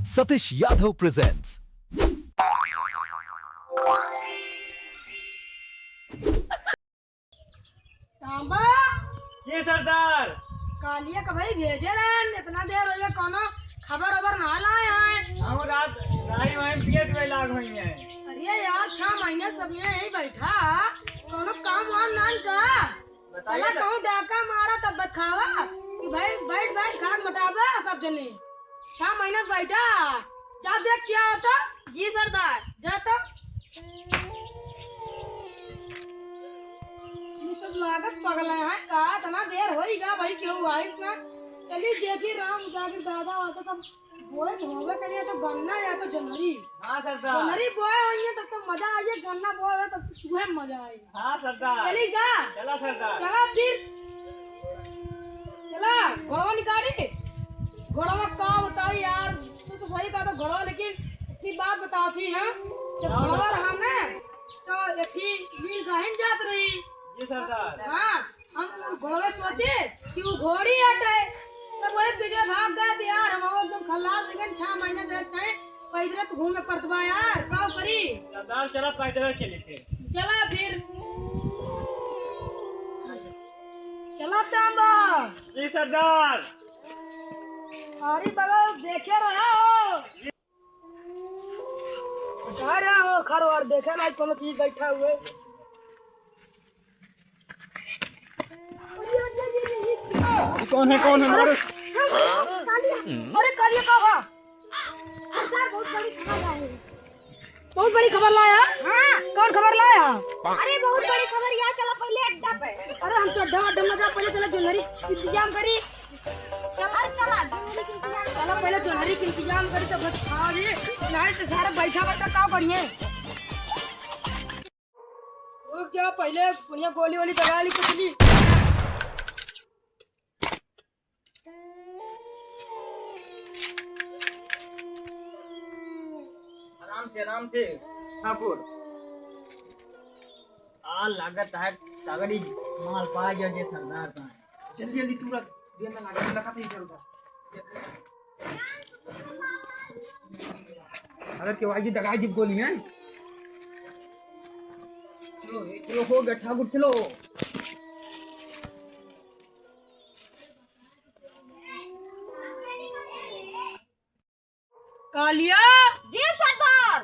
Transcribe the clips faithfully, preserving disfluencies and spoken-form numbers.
Satish Yadav presents। सांबा। जी सरदार। कालिया का भाई भेजे रहन, इतना देर हो गया, कौनो खबर ओबर ना लाए हैं। हम रात राही वहीं पिए के लाग हुई हैं। अरे यार, छह महीने सब यहीं बैठा, कौनो काम वाम ना का? बताइए चला, सर। कहूँ डाका मारा तब बतावा कि भाई बैठ बैठ खाट मोटावा सब जने। छह महीना से बैठा, जा देख क्या होता। जी सरदार। जा तो। ये सब लागत पगला है का? इतना देर होई गा भाई, क्यों आइस ना? चली देखी राम जागीर दादा होता सब बोए धोवे करिए तो गन्ना या तो जोन्हरी। हाँ सरदार। जोन्हरी बोए होइए तब तो मजा आइए, गन्ना बोए हो तब तो चूहे में मजा आइए। हाँ सरदार। चली गा? चला सरदार। चला फिर। चला, घोड़वा निकाली। घोड़वा का बताई यार, तू तो सही कहा तो घोड़वा, लेकिन एक बात बताओ थी हम, जब हाँ। घोड़वा रहा ना, तो एक ही नील गाहिन जात रही। जी सरदार। हाँ, हम घोड़वे सोचे कि वो घोड़ी हटे, तब वही पीछे भाग गए थे यार। हम एकदम खल्लास, लेकिन छह महीने से कहीं पैदल तो घूमे पड़त बा यार, का करी? सरदार, चला पैदल चली फिर। चला फिर। चला सांबा। जी सरदार। अरे बगल देखे रहा हो। हटा रहा हो खरवार, देखे ना कोनो चीज बैठा हुए। कौन है, कौन है? अरे, मारो। अरे कालिया का हुआ? सरदार, बहुत बड़ी खबर लाए हैं। बहुत बड़ी खबर लाया? हाँ। कौन खबर लाया? अरे बहुत बड़ी खबर यार, चला पहले अड्डा पे। अरे हम तो अड्डा अड्डा में जा, पहले चला जोन्हरी इंतजाम करी। चला, चला, जोन्हरी के इंतजाम चला, पहले जोन्हरी के इंतजाम करी, तब खाओ जी। नहीं तो सारा बैठा बैठा का बढ़िया। रुक जा, पहले बढ़िया गोली वोली दगा ली कुछ ली। आराम से, आराम से, ठाकुर। आ, लागत है, तगड़ी माल पा गया जे सरदार का। जल्दी, जल्दी, तू रख, देर ना लागे, लखा से ही चलता। अगर केवाई जी दगाई दी गोली है। चलो, चलो, हो गया, ठाकुर, चलो। कालिया। जी सरदार।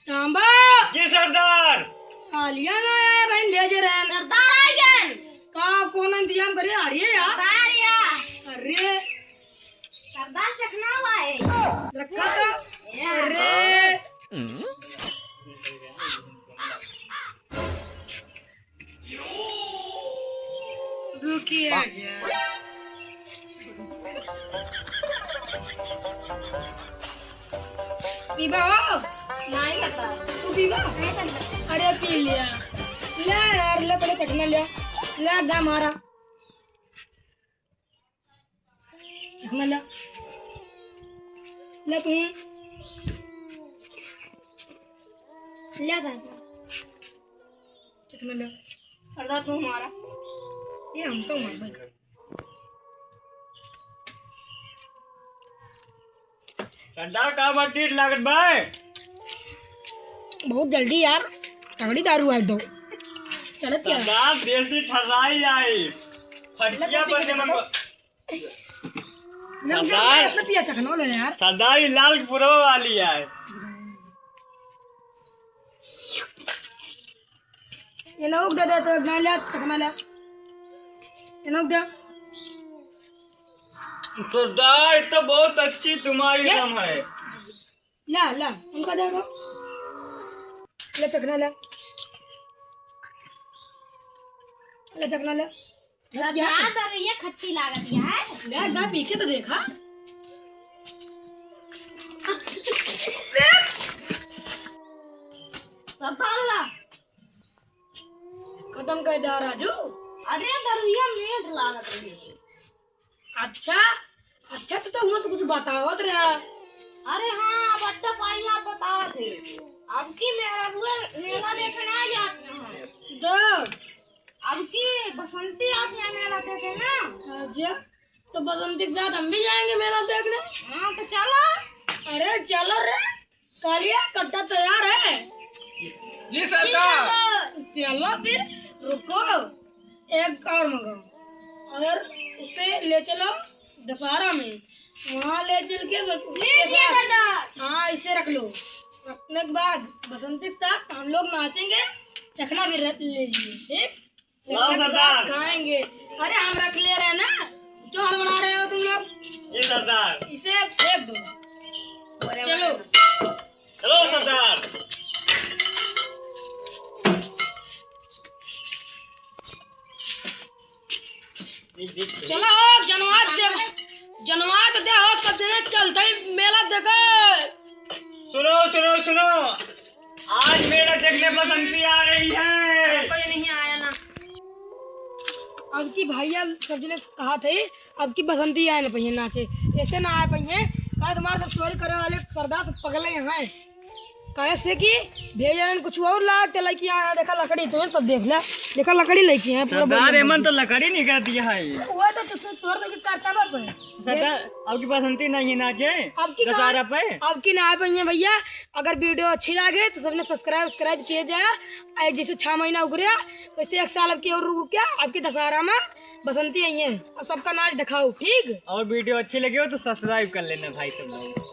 सांबा। जी सरदार। कालिया ना आया, बहन भेजे रहन। सरदार आ गए। का कौन इंतजाम करे आ रही है यार? सरदार या। अरे। सरदार चखना हुआ है। रखा तो। या। अरे। रुकिए जा। पीबा हो? नहीं करता। तू पीबा? नहीं करता। अरे पी लिया। ले यार, ले पहले चखना लिया। ले दा मारा। चखना ला। ला तू। ला साहब। चखना ला। सरदार तू हमारा। ये हम तो मार भाई। सरदार का बात टीट लागत बा? बहुत जल्दी यार, तगड़ी दारू है तो। चलत क्या? सरदार देसी ठर्राई आई। फटकिया पर से मंगवा। सरदार। अपने पिया चखना ले यार। सरदार, ये लाल पुरवा वाली है। ये नौक दे दे तो ना ले, चखना ले। ये नौक दे। सरदार, ये तो बहुत अच्छी तुम्हारी ये? रम है। ला, ला, उनका दे दो। ले चखना ले। ले चखना ले। सरदार, दरुइया खट्टी लागत है। ले, ना पी के तो देखा। सरदार ला। खत्म कर दे राजू। अरे दरुइया मीठ लागत रही। अच्छा, अच्छा, तो, तो हुआ तो कुछ बतावत रहा। अरे हाँ, अब अड्डा पाई आप बतावत है। अब की मेरा हुए मेला देखे ना जात हैं। तो अब की बसंती आप यहाँ मेला देखे ना। हाँ जी। तो बसंती के साथ हम भी जाएंगे मेला देखने। हाँ, तो चलो। अरे चलो रे, कालिया, कट्टा तैयार है? जी सरदार। चलो फिर, रुको, एक और मंगाओ और उसे ले चलो दशहरा में, वहाँ ले चल के बस-, ले जिया सरदार। हाँ, इसे रख लो। रखने के बाद बसंती के साथ हम लोग नाचेंगे, चखना भी रख लीजिए, ठीक? लाओ चखना के साथ सरदार। खाएंगे। अरे, हम रख ले रहे हैं ना, क्यों हड़बड़ा रहे हो तुम लोग? ये सरदार। इसे फेंक दो। अरे चलो। वाह। चलो सरदार। चलो, जनवात दे, जनवात दे हो, सब जने चलते ही मेला देखे। सुनो, सुनो, सुनो, आज मेला देखने बसंती आ रही है। कोई नहीं आया ना। अब की भैया सब जने कहा थे, अब की बसंती आए ना पहिए नाचे, ऐसे ना आए पहिए, कहा तुम्हारे सब चोरी करे वाले सरदार सब पगले हैं। काहे से कि भैया ने कुछ और लाग के लइके आया, देखा लकड़ी, तुम सब देख ले, देखा लकड़ी लइके आए पूरा सरदार, बढ़िया एमन तो बढ़िया। लकड़ी नहीं कर दिया है। वो तो तू, तू तोड़ दे करता बाप है। सरदार, अब की बसंती नहीं है नाचे अब की ना, दशहरा पे। अब की ना आए पहिए भैया। अगर वीडियो अच्छी लागे तो सबने सब्सक्राइब, सब्सक्राइब किए जाए। आ, जैसे छह महीना उगरे, वैसे एक साल अब की और रुक गया, अब की दशहरा में बसंती आई है और सबका नाच दिखाओ, ठीक? और वीडियो अच्छी लगी हो तो सब्सक्राइब कर लेना भाई तुम लोग।